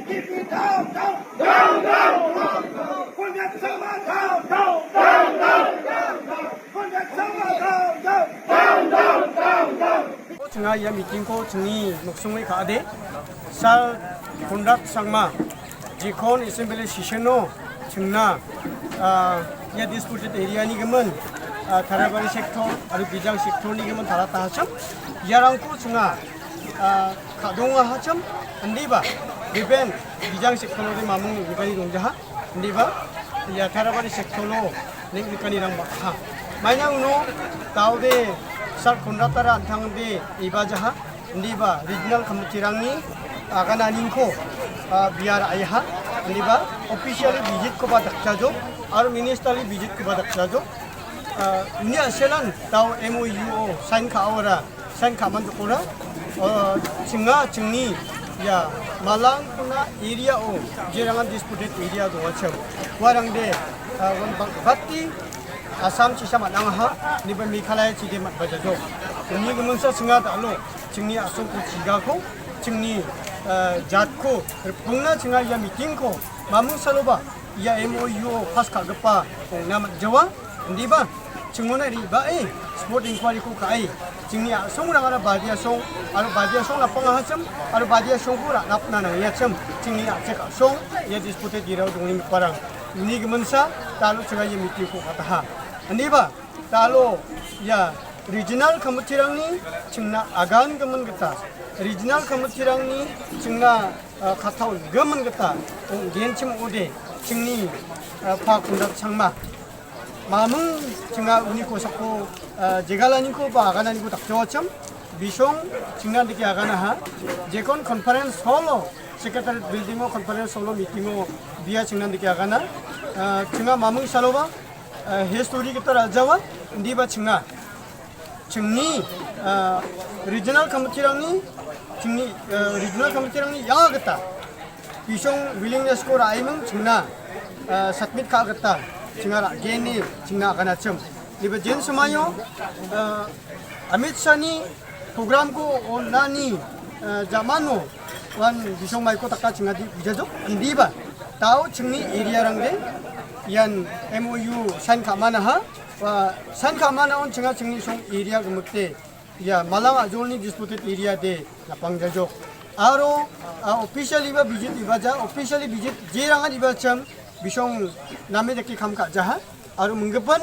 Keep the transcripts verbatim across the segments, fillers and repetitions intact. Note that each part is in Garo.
Ching·a ia meeting-ko chingni noksongni ka·ade, Sir Conrad Sangma, jekon assembly session-o chingna, ah, ia disputed area-ni gimin, ah, Tarabari sector aro Bijang sector-ni gimin tara tahachim, iarangko ching·a, ah, ka·donga hachim, indiba, beben Bijang sector-ode mamung nigari dongjaha, indiba, ia Tarabari sector-o neng·nikanirang bang·aha. Maina uno daode Sir Conrad-ara an·tangde ibajaha, indiba regional committee-rangni agananiko, ah, bia ra·aiha, indiba officially visit-koba dakjajo, aro ministerially visit-koba dakjajo. Ah, uni a·selan dao M O U-o sign ka·aora, sign ka·manjokora, ah, ching·a chingni ia Malangkona area-o jerangan disputed area dongachim. Uarangde, ah, bang-, bati Assam chisa man·angaha, niba Meghalaya chide man·bajajok. Uni giminsa ching·a dalo, chingni a·songko chigako, chingni, ah, jatko, ripungna ching·a ia meeting-ko, mamung saloba, ia M O U-o pass ka·gipa ong·na man·jawa, indiba, chingona re·bae, spot inquiry-ko ka·e, chingni a·songrangara badia song, aro badia song napangahachim, aro badia songko ra·napna nangiachim, chingni a·chek a·song, ia disputed area-o dongenggiparang. Uni giminsa, dalo ching·a ia meeting-ko ka·aha. Indiba, dalo ia regional committee-rangni ching·na agangimin gita, regional committee-rangni ching·na, ah, kattaon gimin gita ong·genchim ong·ode chingni, ah, Pa Conrad Sangma. Mamung ching·a uni kosako, ah, jegalaniko ba agananiko dakjaochim. Bisong ching·na dike aganaha. Jekon conference hall-o, Secretariat building-o conference hall-o meeting-o bia ching·na dike agana. Ah, ching·a mamung saloba, ah, history gita ra·jawa, indiba ching·a. Chingni, ah, regional committee-rangni, chingni, ah, regional committee-rangni ia gita bisong willingness-ko ra·eming ching·na, ah, submit ka·a gita ching·a ra·geni ching·na aganachim. Niba jen somaio, ah, Amit Shah-ni program-ko on·ani, ah, jamano uan bisong maiko taka ching·adi bijajok indiba. Dao chingni area-rangde ian M O U sign ka·manaha. Ua sign ka·manaon ching·a chingni song area gimikde, ia Malang a·jolni disputed area de napang jajok. Aro, a, officially ba visit ibaja, officially visit jerangan ibachim bisong name dake kam ka·jaha. Aro minggipan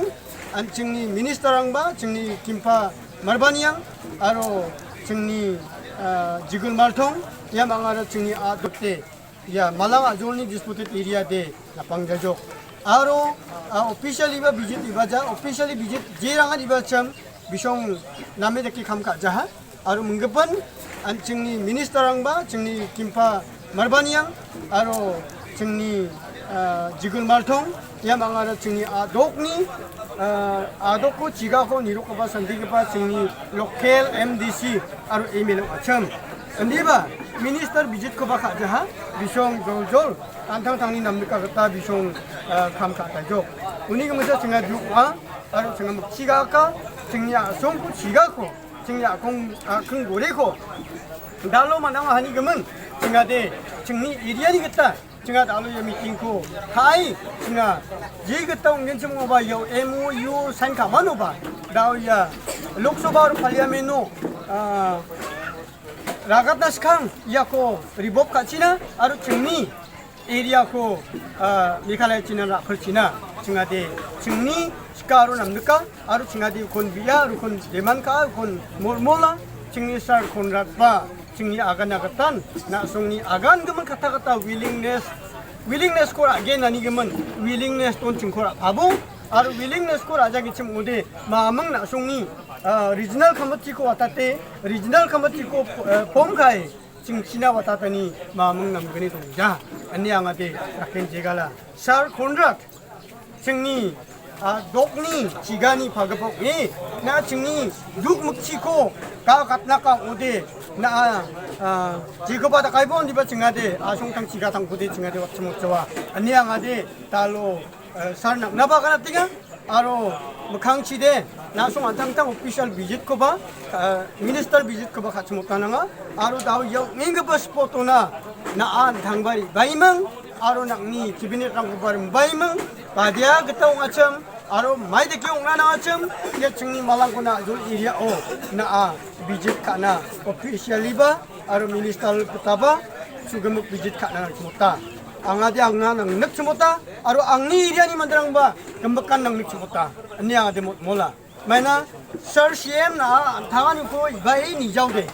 an chingni minister-rangba, chingni Kimpa Marbaniang, aro chingni, a, Jigul Marthong, ia mangara chingni a·dokde. Ia Malang a·jolni disputed area de napang jajok. Aro, a, officially ba visit ibaja, officially visit jerangan ibachim bisong name dake kam ka·jaha. Aro minggipan an chingni minister-rangba, chingni Kimpa Marbaniang, aro chingni, a, Jigul Marthong, ia mangara chingni a·dokni, a, a·dokko chigako nirokgipa santigipa chingni local M D C aro M L A ong·achim. Indiba minister visit-koba ka·jaha, bisong joljol an·tangtangni namnika gita bisong, a, kam ka·taijok. Uni giminsa ching·a duk ong·a, aro ching·a mikchigaka, chingni a·songko chigako, chingni a·kong, a·kong goreko dalo man·ango hani gimin, ching·ade, chingni area-ni gita, ching·a dalo ia meeting-ko ka·ai, ching·a je gita ong·genchim ong·oba iao M O U sign ka·manoba, dao ia Lok Sabha aro Parliament-o, a, ragatna skang iako revoke ka·china aro chingni area-ko, a, Meghalaya china ra·pilchina, ching·ade, chingni chika aro namnika, aro ching·ade ukon bi·a, aro ukon demand ka·a, ukon molmola, chingni Sir Conrad ba, chingni agan agatan, na·songni agan gimin kata kata willingness, willingness-ko ra·gen nani gimin, willingness-on chingko ra·pabo, aro willingness-ko ra·jagechim ong·ode, maming na·songni, a, regional committee-ko watate, regional committee-ko, a, form ka·e, chingchina watatani maming namgni dongja, ine angade raken jegala. Sir Conrad, chingni, a, dokni chigani pagipok ong·e, na chingni duk mikchiko ga gatna ka ong·ode, na, a, jekoba dakaibo indiba ching·ade, asongtang chigatangkode ching·ade watchimotjawa. Ine angade, dalo, a, sir nang·naba ganatenga, Aro mikkangchide, na·song an·tangtang official visit-koba, ah, minister visit-koba ka·chimota nanga. Aro da·o ia on·enggipa spot-ona na·a an·tangba re·baiming, aro nang·ni cabinet-rangkoba rim·baiming, badia gita ong·achim, aro maidake ong·na nang·achim, ia chingni malangkona a·jol area-o na·a visit ka·na officially-ba aro minister gitaba chu·gimik visit ka·na nangchimota. Angade anga nangnikchimota, aro angni area-ni manderangba gimikkan nangnikchimota. Ine angade motmola. Maina, Sir C M na·a an·tanganiko ibae nijaode.